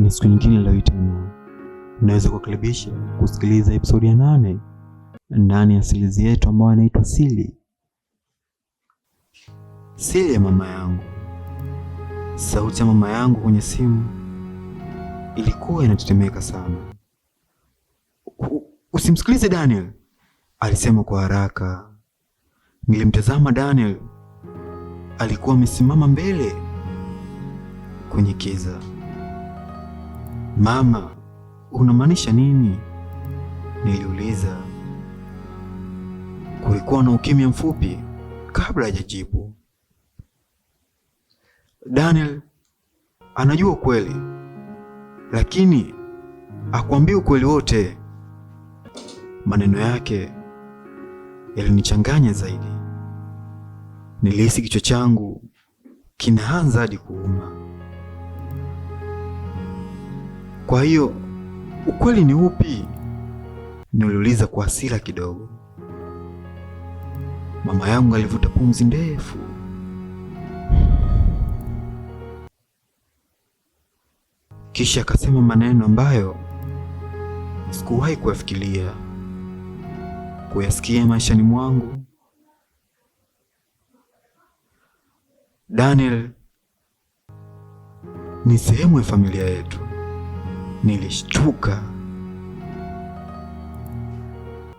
Ni siku nyingine leo tena naweza kukaribisha kusikiliza episodi ya 8 ndani ya series yetu ambayo inaitwa Siri. Siri ya mama yangu. Sauti ya mama yangu kwenye simu ilikuwa inatetemeka sana. Usimsikilize Daniel, alisema kwa haraka. Nilimtazama Daniel, alikuwa amesimama mbele kwenye kiza. Mama, unamaanisha nini? Niliuliza. Kulikuwa na ukimya mfupi kabla hajajibu. Daniel anajua ukweli, lakini hakuambii ukweli wote. Maneno yake yalinichanganya zaidi. Nilihisi kichwa changu kinaanza hadi kuuma. Kwa hiyo ukweli ni upi? Niliuliza kwa hasira kidogo. Mama yangu alivuta pumzi ndefu. Kisha akasema maneno ambayo sikuwahi kuyafikiria kuyasikia maishani mwangu. Daniel ni sehemu ya familia yetu. Nilishtuka,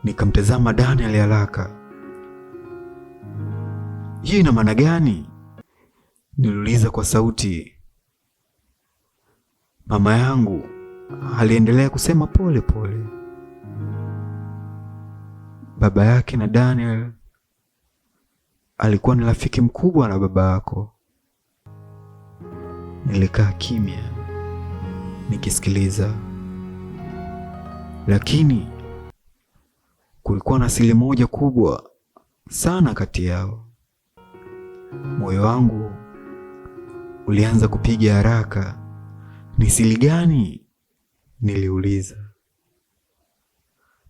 nikamtazama Daniel haraka. Hii ina maana gani? Niliuliza kwa sauti. Mama yangu aliendelea kusema pole pole. Baba yake na Daniel alikuwa ni rafiki mkubwa na baba yako. Nilikaa kimya nikisikiliza, lakini kulikuwa na siri moja kubwa sana kati yao. Moyo wangu ulianza kupiga haraka. Ni siri gani? Niliuliza.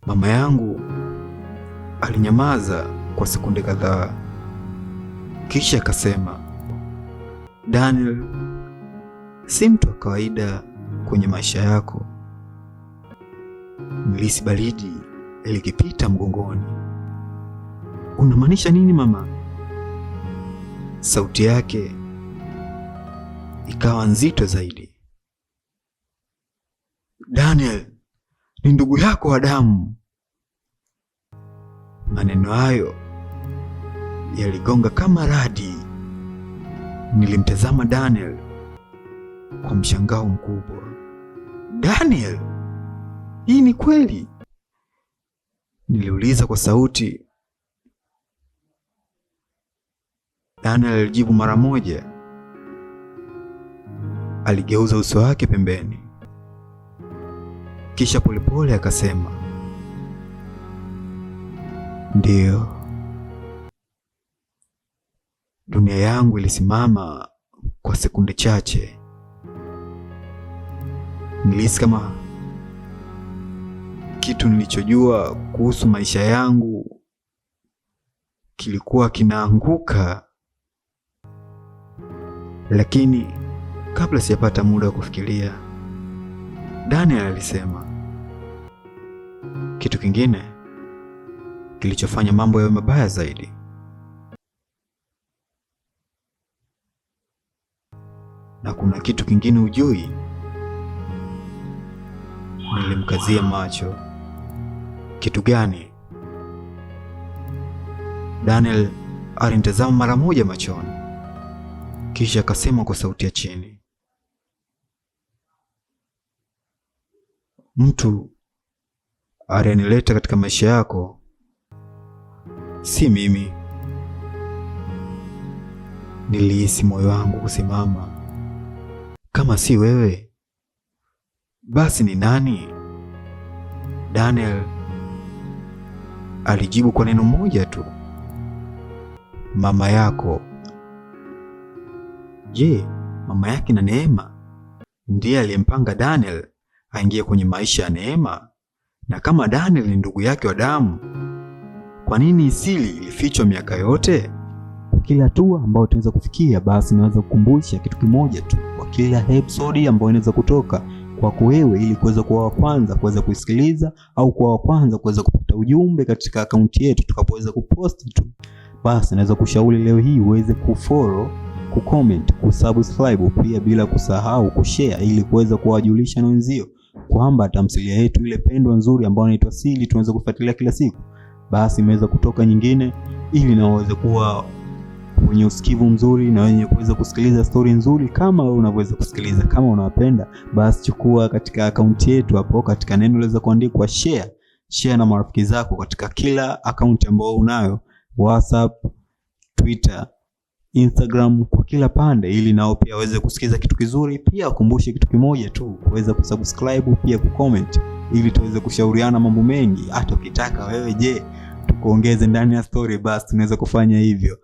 Mama yangu alinyamaza kwa sekunde kadhaa, kisha akasema, Daniel si mtu wa kawaida kwenye maisha yako. Nilihisi baridi likipita mgongoni. Unamaanisha nini mama? Sauti yake ikawa nzito zaidi. Daniel ni ndugu yako wa damu. Maneno hayo yaligonga kama radi. Nilimtazama Daniel kwa mshangao mkubwa. Daniel, hii ni kweli? Niliuliza kwa sauti. Daniel alijibu mara moja. Aligeuza uso wake pembeni, kisha polepole akasema, ndiyo. Dunia yangu ilisimama kwa sekunde chache. Nilihisi kama kitu nilichojua kuhusu maisha yangu kilikuwa kinaanguka, lakini kabla sijapata muda wa kufikiria, Daniel alisema kitu kingine kilichofanya mambo yawe mabaya zaidi. Na kuna kitu kingine hujui. Nilimkazia macho. Kitu gani? Daniel alinitazama mara moja machoni, kisha akasema kwa sauti ya chini, mtu aliyenileta katika maisha yako si mimi. Nilihisi moyo wangu kusimama. Kama si wewe, basi ni nani? Daniel alijibu kwa neno moja tu, mama yako. Je, mama yake na Neema ndiye aliyempanga Daniel aingie kwenye maisha ya Neema? Na kama Daniel ni ndugu yake wa damu, kwa nini siri ilifichwa miaka yote? Kwa kila hatua ambayo tunaweza kufikia, basi naweza kukumbusha kitu kimoja tu. Kwa kila episode ambayo inaweza kutoka kwako wewe, ili kuweza kuwa wa kwanza kuweza kuisikiliza au kuwa wa kwanza kuweza kupata ujumbe katika akaunti yetu tukapoweza kupost tu, basi naweza kushauri leo hii uweze kufollow, kucomment, kusubscribe pia bila kusahau kushare, ili kuweza kuwajulisha na wenzio kwamba tamthilia yetu ile pendwa nzuri ambayo inaitwa Siri tunaweza kufuatilia kila siku, basi imeweza kutoka nyingine, ili na waweze kuwa wenye usikivu mzuri na wenye kuweza kusikiliza stori nzuri kama wewe unavyoweza kusikiliza. Kama unawapenda, basi chukua katika akaunti yetu hapo, katika neno laweza kuandikwa share, share na marafiki zako katika kila akaunti ambayo unayo, WhatsApp, Twitter, Instagram, kwa kila pande, ili nao pia waweze kusikiza kitu kizuri. Pia wakumbushe kitu kimoja tu, kuweza kusubscribe pia kucomment, ili tuweze kushauriana mambo mengi. Hata ukitaka wewe, je, tukuongeze ndani ya story, basi tunaweza kufanya hivyo.